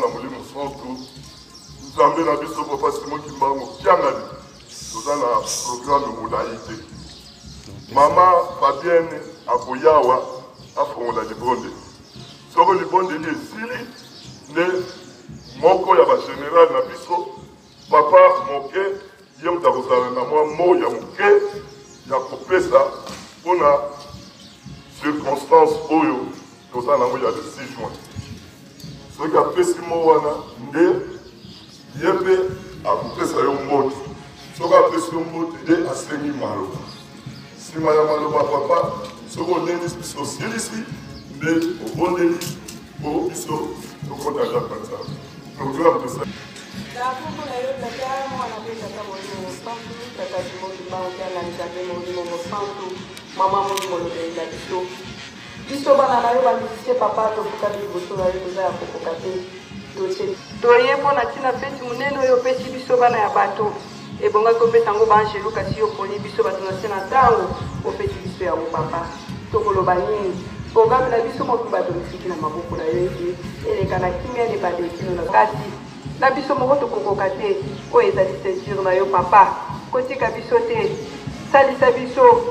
Mwana, Molimo Santu. Nzambe na biso Papa Simon Kimbangu Kiangani, toza na programme molai te. Mama Fabienne akoyawa afongola libondeli. Soko libondeli esili nde moko ya ba general na biso Papa moke ye moto akozala na mwa mo ya moke ya kopesa mpo na circonstance oyo toza nango ya le 6 juin. Soki apesi mo wana nde ye mpe akopesa yo mbote. Soki apesi yo mbote nde asengi maloba. Nsima ya maloba papa, soki olendisi biso osilisi nde obondeli mpo biso tokota ndako ya Nzambe. Programme tosali. Na nkombo na yo Tata, Mwana mpe Tata Molimo Mosantu, Tata Simon Kimbangu Kiangani Nzambe Molimo Mosantu, Mama Molimo Lobeli na biso. Biso bana na yo ba musicien papa tofukami liboso na yo toza ya kokoka te. Totie toye mpo na ntina feti monene oyo opesi biso bana ya bato. Ebongaki opesa yango baangelu kasi yo oponi biso bato na se na ntango opesi biso yango papa. Tokoloba nini? Programme na biso mobimba tomitiki na maboko na yo ete eleka na kimia na ebandeli kino na kasi na biso moko tokokoka te. Oyo ezali ceinture na yo papa. Kotika biso te. Salisa biso.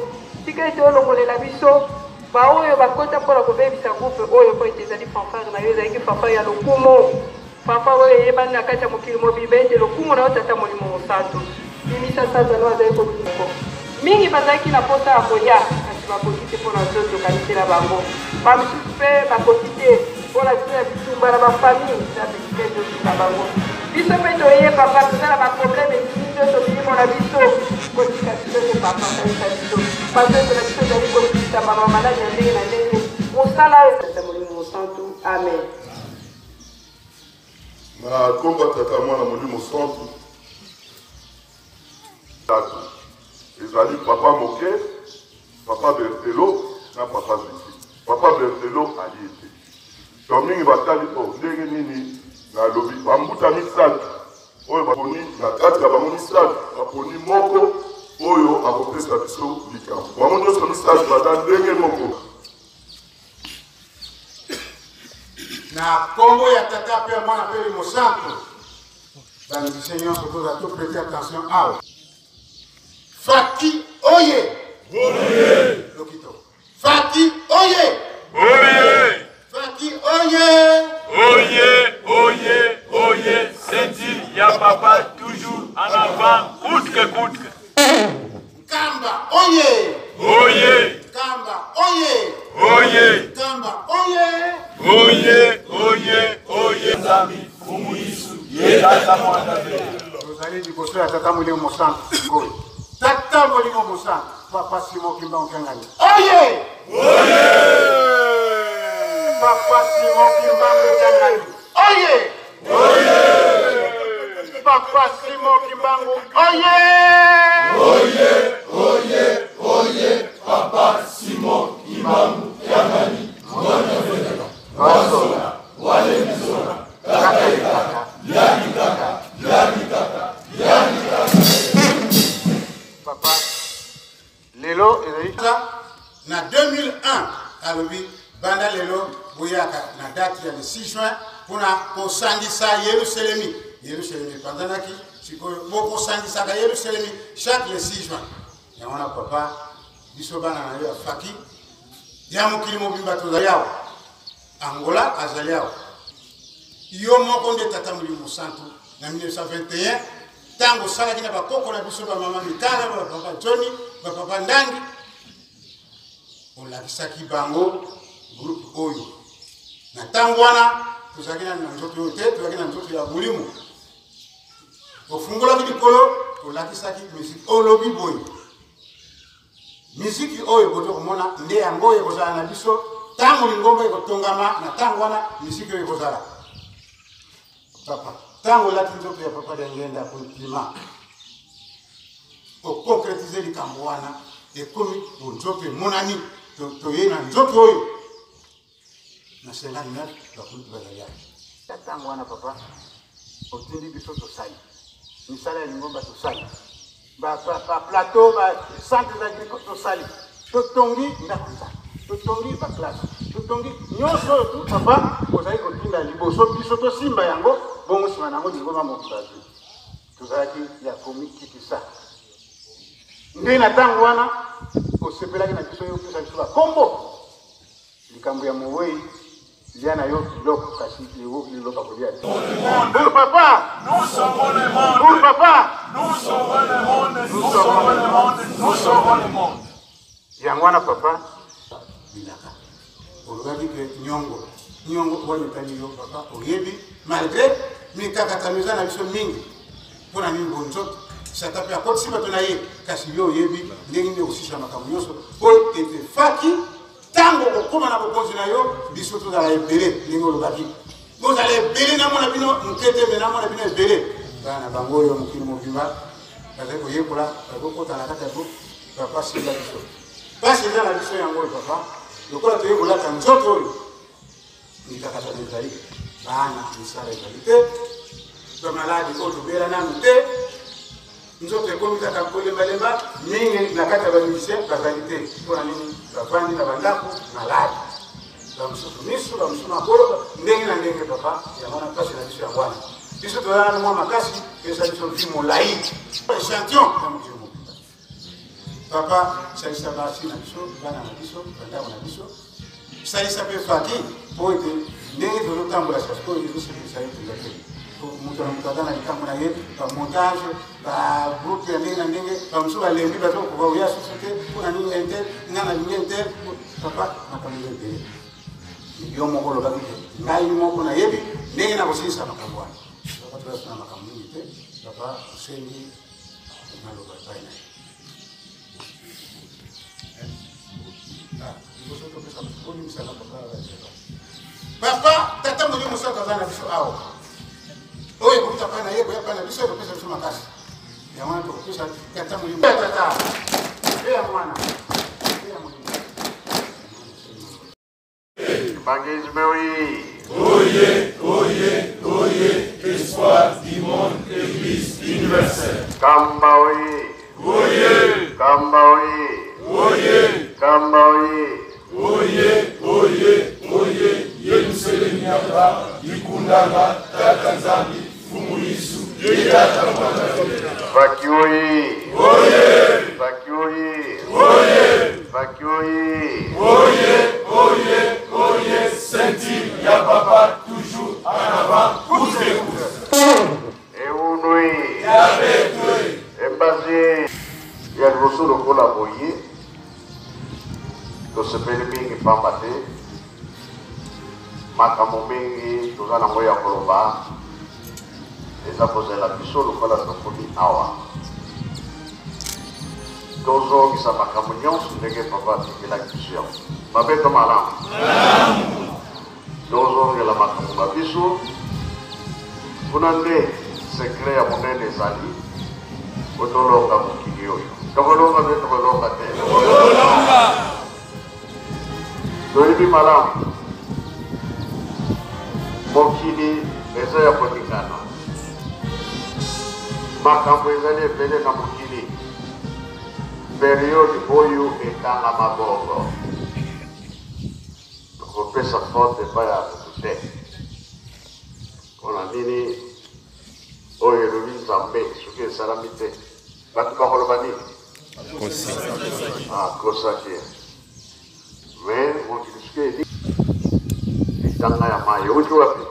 Tika ete olongolela biso baoyo bakota mpo na kobebisa groupe oyo mpo ete ezali fanfare na yo, ezalaki fanfare ya lokumu. Papa oyo eyebani na kati ya mokili mobimba ete lokumu na yo Tata Molimo Mosantu. Bimisa Satana oyo azali kobimisa. Mingi bazalaki na mposa ya koya, kasi bakoki te mpo na nzoto, kanisela bango. Bamisusu mpe bakoki te mpo na ntina ya bitumba na bafamille. Nzambe, tika ete osunga bango. Biso mpe toye, Papa, toza na baproblème ebimi nzoto, milimo na biso. Kotika biso te, Papa, salisa biso. Banzoto na biso ezali kobikisama bamaladi ya ndenge na ndenge. Mosala oyo. Tata Molimo Mosantu. Amen. Na nkombo ya Tata, Mwana, Molimo Santu. Tatu ezali papa moke, papa Bertelo na papa Ziki. Papa Bertelo aye te. Donc mingi batali o oh, ndenge nini nalobi bambuta misato oyo baponi na kati ya bango misato baponi moko oyo akopesa biso likambo. Bango nyonso misato baza ndenge moko. Na kombo ya Tata mpe ya Mwana mpe Elimo Santu, ba musiciens nyonso toza to prêter attention awa. Faki oye! Oye! Lokito. Faki oye! Oye! Faki oye! Oye, oye, oye, ceinture ya papa toujours en avant, coûte que coûte. Nkamba oye! Oye! Nkamba oye! Oye! Nkamba oye! Oye, oye, oye. Nzambi, Fumu Yesu, ye tata mwana pe. Tozali liboso ya Tata Molimo Mosantu sikoyo. Tata Molimo Mosantu, Papa Simon Kimbangu Kiangani. Oye! Oye! Papa Simon Kimbangu Kiangani. Oye! Oye! Papa Simon Kimbangu. Oye! Oye, oye, oye, Papa Simon Kimbangu Kiangani. Mwana Fedeka, Wasola, Wale Bisola, Kaka Kaka, Yaki Kaka, Yaki Kaka, Yaki Kaka. Papa, lelo ezali na 2001 alobi banda lelo boyaka na date ya le 6 juin mpona kosangisa yerusalemi yerusalemi epanzanaki sikoyo bokosangisaka yerusalemi chaque le 6 juin yango wana papa biso bana na yo ya faki ya mokili mobimba tozali awa angola azali awa yo moko nde tata molimo mosantu na 1921 ntango osalaki na bakoko na biso bamama mikala bapapa joni bapapa ndangi olakisaki bango groupe oyo na ntango wana tozalaki nani na nzoto oyo te tozalaki na nzoto ya molimo ofungolaki likolo olakisaki miziki olobi boye miziki oyo boto komona nde yango oyo ekozala na biso ntango lingomba ekotongama na ntango wana miziki oyo ekozala papa ntango olati nzoto ya papa diangenda kondima okoncretize likambo wana ekomi bonzoto emonani toye na nzoto oyo na 59 bakulutu bazali awa na ntango wana papa otindi biso tosali misala ya lingomba tosali baplateau bacentres agricole tosali totongi ndako nzambe totongi baklasse. Totongi nyonso oyo tu papa ozali kotinda liboso biso tosimba yango, bongo nsima na yango lingomba mobimba azwi. Tozalaki ya komikitisa. Nde na ntango wana osepelaki na biso, yo opesa biso bakombo. Likambo ya mowei, lia na yo biloko kasi liloba kolia te. Pour papa! Nous sauvons le monde! Pour papa! Nous sauvons le monde! Nous sauvons le monde! Nous sauvons le monde! Yango wana papa bilaka olobaki ke nyongo nyongo wana etali yo papa oyebi malgré mikakatano eza na biso mingi mpo na nini bonzoto satan mpe akotisi bato na ye kasi yo oyebi ndenge nini okosisa makambo nyonso mpo ete faki ntango okokoma na bokonzi na yo biso tozala ebele ndenge olobaki bozala ebele namona bino moke te me namona bino ebele bana na bango oyo mokili mobimba bazali koyekola bazokota na kati ya groupe. Papa simba biso. Pasi eza na biso yango oyo papa. Lokola toye kolata nzoto oyo mikakatano ezali, bana misala ezali te, bamaladi oyo tobela nanu te, nzoto ekomi kaka kolembalemba mingi na kati ya bamusicien bazali te. Mpo na nini? Bavandi na bandako maladi, bamosusu miso, bamosusu makolo, ndenge na ndenge papa. Yango wana mpasi na biso yango wana. Biso toza nanu mwa makasi, pesa biso vi molai echantillon ya mokili mobimba. Papa, salisa basi na biso, bana na biso, bandako na biso, salisa mpe faki mpo ete ndenge tozotambola sasikoyo ezosepelisa ye mpenza te. Moto na moto aza na likambo na ye, bamontage, bagroupe ya ndenge na ndenge, bamosusu balembi bazokoka koya susu te. Mpo na nini intel nga nalingi intel? Papa, makambo eza ebele. Yo moko olobaki te, ngai moko nayebi ndenge nakosilisa makambo wana. Papa, toza na makambo mingi te. Papa, osengi maloba epai na ye. Liboso topesa bolimbisaka papa. Papa, tata Molimo Mosantu aza na biso awa, oyo ekouta epai na ye koya epai na biso ekopesa biso makasi. Yango wana tokopesa tata Molimo, tata mpe ya mwana mpe ya Molimo. Bangisme oye! Oye, oye, oye, espoir du monde, église universelle. Kamba oye! Oye! Kamba oye! Oye! Kamba oye! Oye, oye, oye, Yerusalemu yaka, ikundanga, tata Nzambi, Fumu Yesu, ye tata mwana. Faki oye! Oye! Faki oye! Oye! Faki oye! Oye, oye, oye, ceinture ya papa toujours en avant, coûte que coûte. Eunui! Yabetwe! Embasie ya liboso lokola boye, tosepeli mingi pamba te makambo mingi toza nango ya koloba eza kozela biso lokola tokomi awa. Tozongisa makambo nyonso ndenge papa atikelaki biso yango. Mabe to malamu? Tozongela makambo na biso kuna nde sekre ya monene ezali po tolonga mokili oyo. Tokolonga mpe tokolonga te. Toyebi malamu mokili eza ya koningana, makambo ezali ebele na mokili. Periode oyo etangama bongo, tokopesa faute epai ya moto te. Mpo na nini oyo elobi Nzambe soki esalami te, bato bakoloba nini? Akosaki ye. Me mokili soki eli litanga ya mai euti wapi?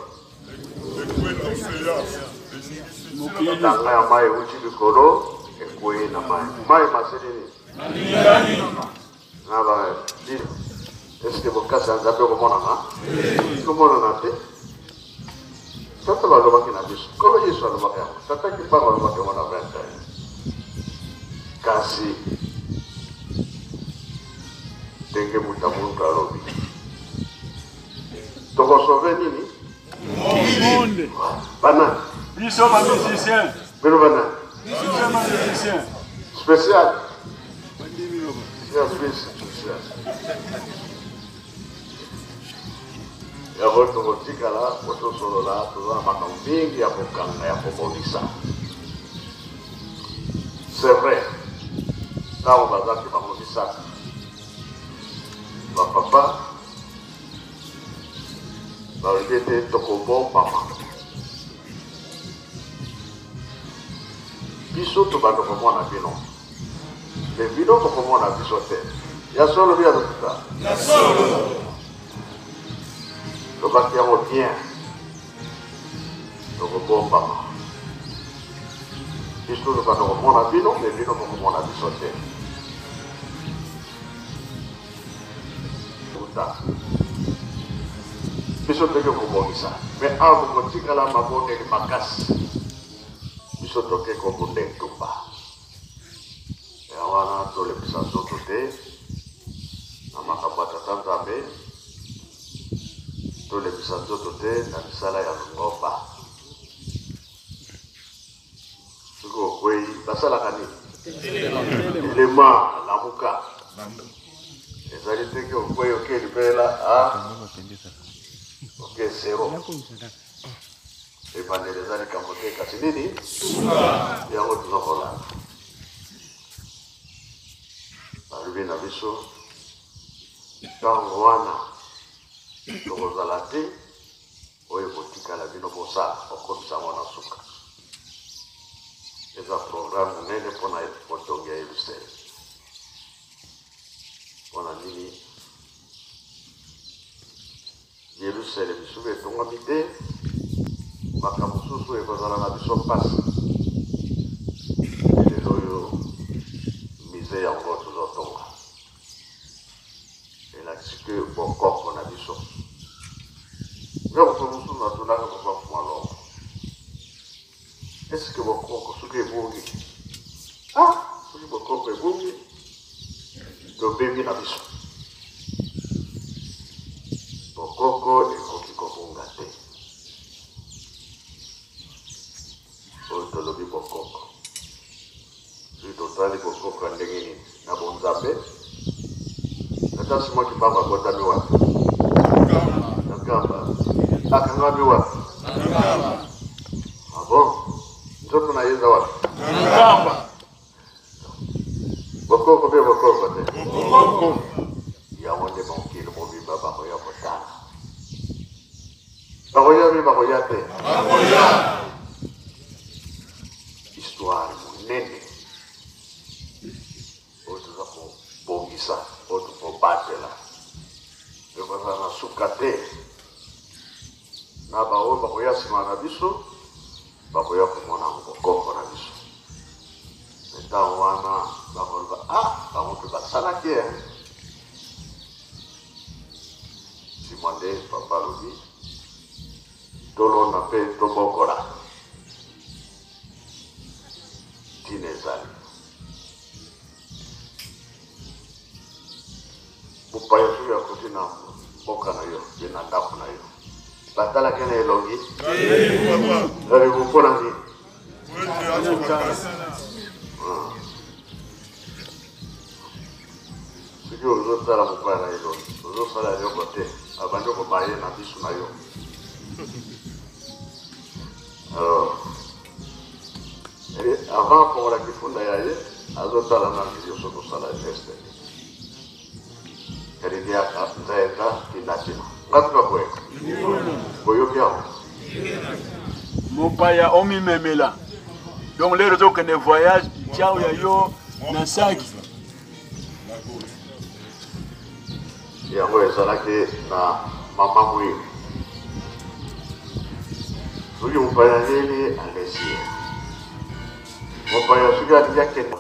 Litanga ya mai euti likolo ekwei na mai. Mai masili nini? Na ba nini? Eske bokasi ya Nzambe ekomonana? Ekomonana te. Tata balobaki na biso, Nkolo Yesu alobaki yango, Tata Kimbangu alobaki yango na 21. Kasi ndenge moto moto alobi, tokosauve nini? Monde. Banani? Biso ba musicien. Bino banani? Biso ba musicien. Spécial. Ya spécial. Yango tokotikala po tosolola, toza na makambo mingi ya kokanga, ya kobongisa. C'est vrai, ntango bazalaki bango misato, bapapa Balobi ete tokobombama. Biso tobanda komona bino, me bino bokomona biso te. Ya solo bi ya lokuta? Ya solo. Lobaki yango bien, tokobombama. Biso tobanda komona bino, me bino bokomona biso te. Uta biso toke kobongisa, me awa bokotikala mabondeli makasi. Biso toke kobunda etumba ya wana, tolembisa nzoto te na makambo ya Tata Nzambe, tolembisa nzoto te na misala ya lingomba. Soki okwei, basalaka nini? Telema, lamuka. Ezali te ke okwei, oke libela, oke zero. Ebandeli eza likambo te, kasi nini yango toza kolanda. Balobi na biso ntango wana tokozala te, oyo ekotikala bino bosala, bokomisa yango na suka. Eza programme monene mpona botongi ya Yerusaleme. Mpona nini Yerusaleme soki etongami te, makambo mosusu ekozala na biso mpasi. Lelo oyo musée yango tozotonga elakisi ke bokoko na biso. Nyonso mosusu natunaka papa Malongo, eske bokoko soki ebungi, ah, soki bokoko ebungi, tobebi na biso. Bokoko ekoki kobunga te. Oyo tolobi bokoko, soki totali bokoko ya ndenge nini na bonzambe, tata Simon Kimbangu abotami wapi? Na Nkamba. Akangami wapi? Ah bon, nzoto na ye eza wapi? Nkamba. Bokoko mpe bokoko te, yango nde mokili mobimba bakoya kotala. Bakoya mpe bakoya te, histoire monene oyo toza kobongisa, oyo tokobatela, ekozala na suka te. Na baoyo bakoya nsima na biso bakoya komona bokoko na biso. Me ntango wana bakoloba, ah, bango mpe basalaki e. Nsima nde papa alobi tolona mpe tobokola, ntina ezali mopaya soki akoti na mboka na yo mpe na ndako na yo, batalaki na elongi mpona nini? Soki ozotala mopaya na elongi, ozosala eloko te, abandi kobaye na biso na yo. Alors avant afongola kifunda ya ye, azotala nanu yo soki osala geste eliliaka nzenda tinatina. Nga tuka koyeka boyoki yango. Mopaya omimemela, donc lero tokende voyage, tiao ya yo na saki. Yango ezalaki na mama Mwilu. Soki mopaya nini alesi ye, mopaya soki alingi akende.